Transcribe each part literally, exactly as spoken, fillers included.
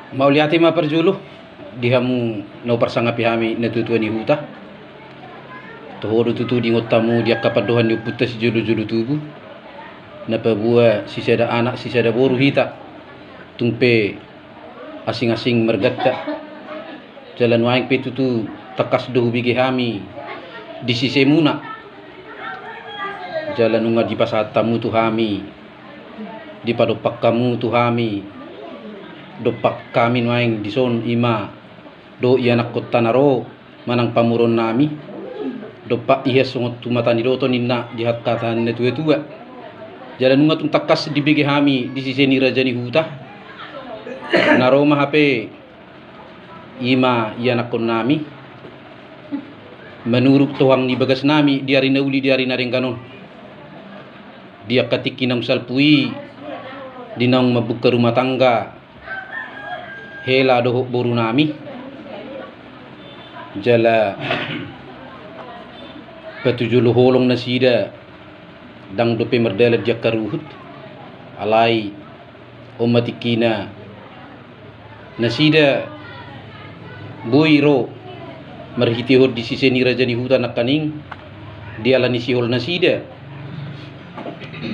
Mauliate ma parjolo di hamu na huparsangapi hami natuatua ni huta. Toho do tutu diingot hamu di angka pandohan ni ompunta sijolojolo tubu, na paboa sisada anak sisada boru hita, tung pe asingasing marganta. Jala nuaeng pe tutu tangkas do hubege hami di sisemuna. Jala nunga dipasahat hamu tu hami, dipadompak hamu tu hami, dompak hami nuaeng dison, i ma dohot ianakhonta na ro manang pamoruon nami. Dompak ias songon tumata ni doto ninna di hata ni natuatua. Jala nunga tung tangkas dibege hami di sise ni raja ni huta, na ro ma hape i ma ianakhon nami. Manurut tohang ni bagas nami di ari na uli di ari na denggan on, di angka tingki naung salpu i, di naung mambuka rumah tangga hela dohot boru nami, jala patujolo holong nasida, ndang dope mardalan di angka ruhut. Alai on ma tingkina, nasida boi ro marhitehon di sise ni raja ni huta nangkaning, di ala ni sihol nasida,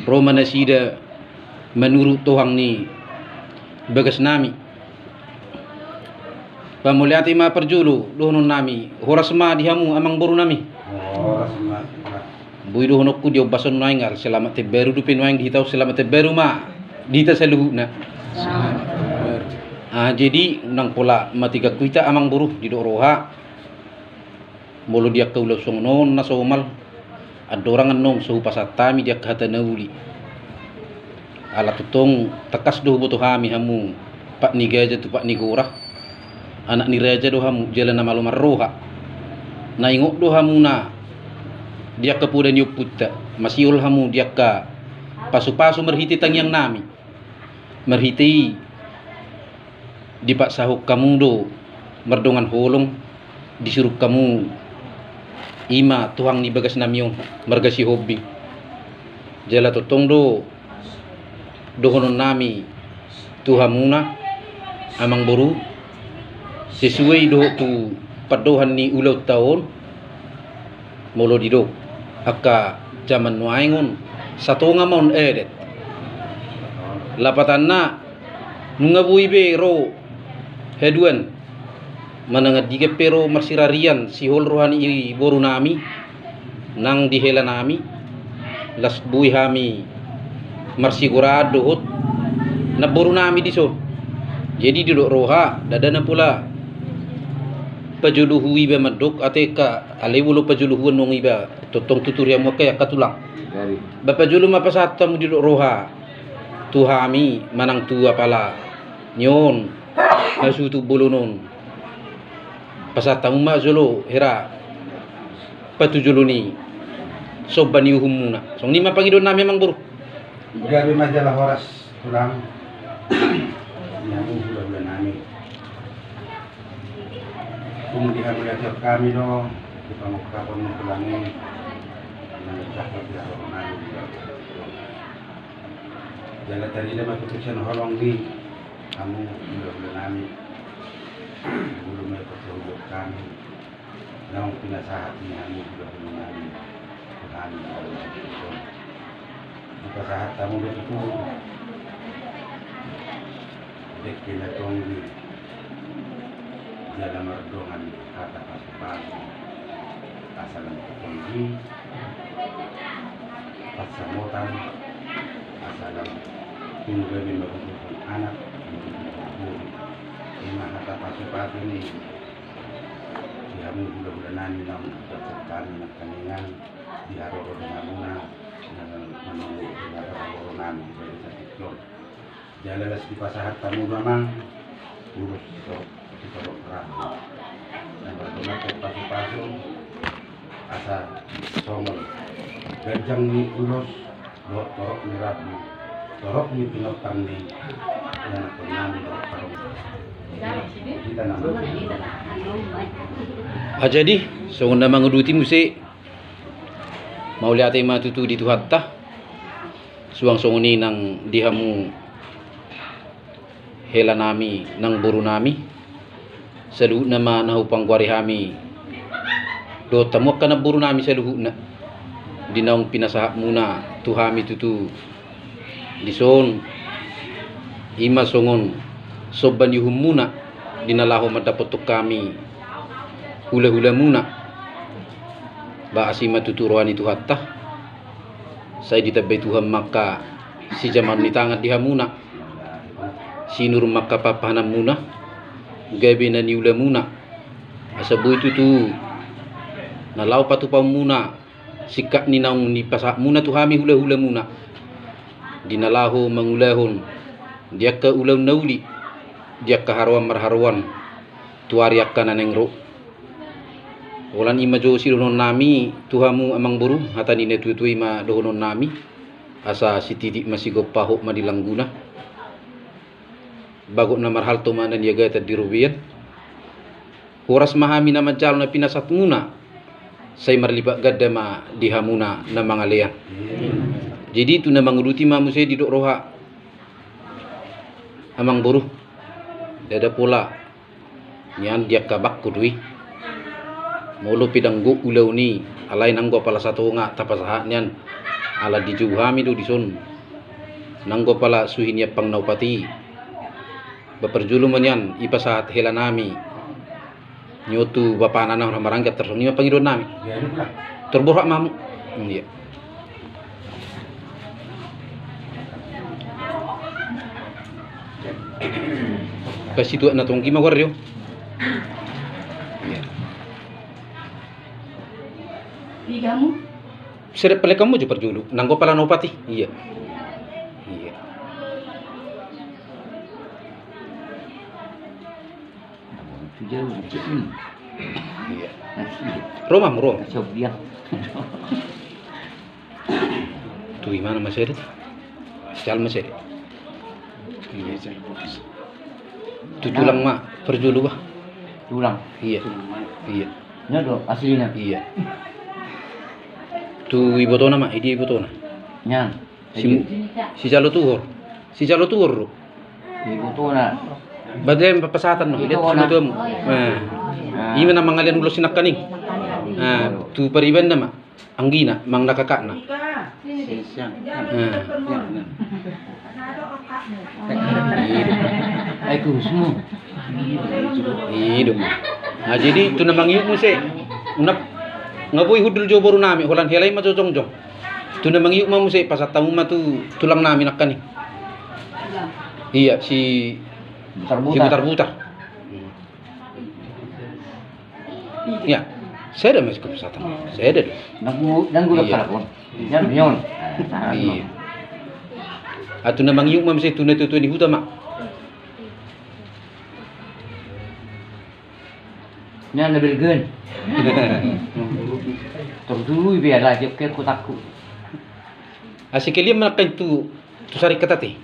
ro ma nasida manurut tohang ni bagas nami. Pamauliate ma parjolo dohonon nami, horas ma di hamu amangboru nami. Horas ma. Boi dohononku di ombason nuaeng, ala selamat tahun baru dope nuaeng di hita on, selamat tahun baru ma di hita saluhutna. Ah, jadi unang pola mati ganggu hita amangboru, didok roha. Molo di angka ulaon songon on na somal, andorang annon so hupasahat hami di angka hata na uli. Ala tongtong tangkas do huboto hami hamu pat ni gaja tu pat ni gora. Anak ni raja do hamu jala na malo marroha. Na ingot do hamuna di angka poda ni ompunta, masihol hamu di angka pasupasu marhite tangiang nami. Marhite i dipaksahon hamu do mardongan holong, disuruhon hamu i ma tohang ni bagas nami on marga Sihombing. Jala tongtong do dohonon nami tu hamuna amangboru, sesuai dohot tu pandohan ni ulaonta on. Molo didok angka jaman nuaeng on, satonga ma on adat. Lapatanna, nunga boi be ro haduan manang andigan pe ro marsirarian sihol roha ni boru nami nang di hela nami, laos boi hami marsigoraan dohot namboru nami dison. Jadi didok roha, ndada na pola pajolohu iba mandok, ate angka, alai molo pajolohuan nunga iba, tongtong tuturi hamu angka i angka tulang. Ba pajolo ma pasahat hamu, didok roha, tu hami manang tu apala ni on, hasuhuton bolon on. Pasahat hamu ma jolo hera patujolo ni somba ni uhum muna. Songon i ma pangidoan nami amangboru. Gabe ma jala horas tulang. Ni hamu hulahula nami. Tung dihamuliatehon hami do di pangungkapon ni tulang i. Nang cakap di haroron nami. Jala tarida ma tutu sian holong ni hamu hulahula nami. Molo ma i parjolo hami naung pinasahat ni hamu hulahula nami tu hami. Dipasahat hamu do tutu dengke na tonggi jala mardongan hata pasupasu. Asa lam tu tonggi pansamotan, asa lam tu gabe marhitehon anak. Ima hata pasupasu ni di hamu hulahula nami naung dapot hami nangkaningan di haroron ni hamuna na manongtong di haroron nami di barisan tingki on. Jala laos dipasahat hamu do amang ulos sitorop rambu na mardongan pasupasu, asa songon ganjang ni ulos dohot torop ni rambu, torop ni pinompar ni ianakhon nami dohot parompuan. Hita nama. Ah, jadi songon na manguduti muse, mauliate ma tutu di Tuhanta. Suang songon i nang di hamu hela nami nang boru nami, saluhutna ma na hupanggoari hami dohot hamu angka namboru nami saluhutna, di naung pinasahat muna tu hami tutu dison, i ma songon somba ni uhum muna di na laho mandapothon hami hulahula muna. Ba asi ma tutu roha ni Tuhanta, sai ditambai Tuhan ma angka sijamaon ni tangan di hamuna, sinur ma angka pahanpahanan muna, gabe na niula muna, asa boi tutu na laho patupaon muna singkat ni naung nipasahat muna tu hami hulahula muna, di na laho mangulahon di angka ulaon na uli, di angka haroan marharoan tu ari angka na naeng ro. Holan i ma jo sidohonon nami tu hamu amang boru, hata ni na tuatua i ma dohonon nami, asa sititik ma sigompa, hot ma di langguna. Bagot na marhalto ma na niagatan di robean. Horas ma hami na manjalo na pinasahat muna, sai marlipat ganda ma di hamuna na mangalean. Jadi tu na manguduti ma muse didok roha, amang boru, ndada pola nian di angka bangku do i. Molo pe ndang gok ulaon i, alai nanggo pala satonga tapasahat nian, ala dijou hami do dison. Nanggo pala suhi ni ampang na opat i, ba parjolo ma nian ipasahat hela nami. Nyotu bapana na maranggi, tar songon i ma pangidoan nami. Tor borhat ma hamu. Ia. Pas situak na tonggi ma goar yo. Ia. Tiga mu. Seret palekan mu jo parjolo. Nanggo pala na opat i. Ia. Ia. Iya. Ro ma hamu, ro. Tu imana ma sede? Sial ma sede. Iya. Tu tulang ma parjolo bah. Tulang. Iya. Iya. Nya do aslina. Iya. Tu ibotona ma, idia ibotona? Nya. Si, sijalo tuhor. Sijalo tuhor do. Ibotona. Berarti pasahaton do. Ibotona. Ima na mangalean ulos si nangkaning. Tu paribanna ma. Anggina, amangna, kakakna. Ido. Ai kurusmu. Ido. Nah, jadi tu na mangiuk muse. Unang, nga boi hundul jo boru nami, holan hela i ma jo jongjong. Tu na mangiuk ma muse, pasahat hamu ma tu tulang nami nangkaning. Iya, si Butar-butar. Iya. Sede ma si pasahat hamu. Sede do. Nanggu, nanggu. Iya. Telepon. Jam nion. Iya. Ah, tu na mangiuk ma muse tu na tuatua ni huta ma. Nya na belgen. Tong tulu ibe ala jok ke kotakku. Asi kalian ma nangkaning tu, tu sarikat ate.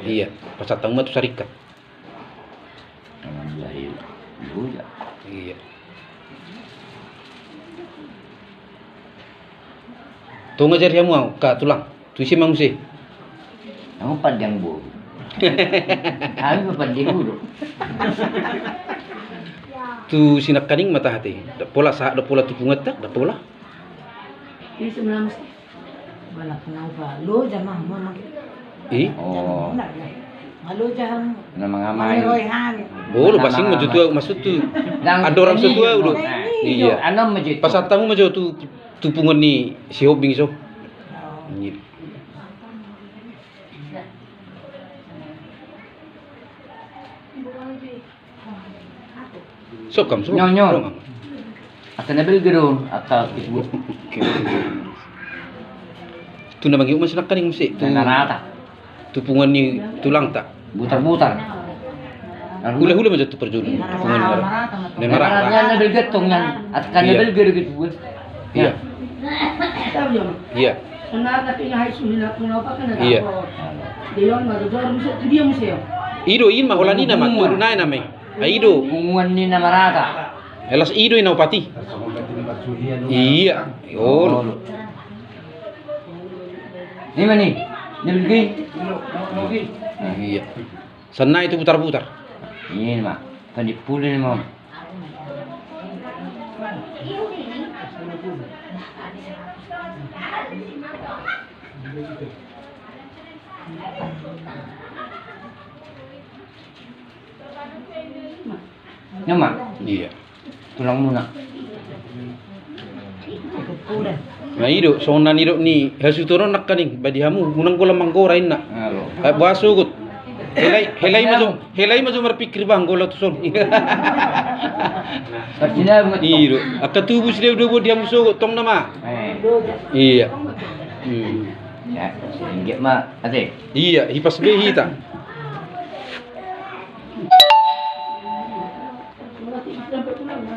Iya, pasahat hamu ma tu sarikat. Iya. Tong ajari hamu au, ka tulang. Tu ise ma muse? Au pandiang boru. Au pandiang boru. Tu si nangkaning ma tahe ate. Nda pola sahat, nda pola tu punganta, nda pola. Ise ma muse? Balak nau ba loja ma, ma. I? Oh. Loja hamu. Na mangamai. Mangamai. Olo, basing ma jo tu au, maksud tu. Andorang so tu au do. Iya. Pasahat hamu ma jo tu, tu punguan ni si Hombing i so. Iya. Sokam, sokam. Nyo, nyo. Angka na belgen do, angka itu. Tu na mangiuk ma si nangkaning muse. Tu na rata. Tu punguan ni tulangta. Butar-butar. Hula-hula ma jo tu parjolo. Tu punguan ni na rata. Na marata. Na belgen tong nian. Angka na belgen do gitu. Iya. Iya. Iya. Ido, ima holan i nama, turu nai nama. Ai ido. Punguan ni na marata. Elas ido i na opat i. Iya. Olo. Ima ni. Ni belgi. Iya. Sannari tu putar-putar. Iya ma. Tadi pulin ma. Nama? Iya. Tulang muna. Na i do songon na nidok ni hasuhuton on nangkaning, ba di hamu unang golang manggora inna. Boha sogot? Hela i ma jo marpikir ba golang tu son. I do angka tubu sidea do bo di hamu sogot tong nama. Iya. Iya, hipas be hita.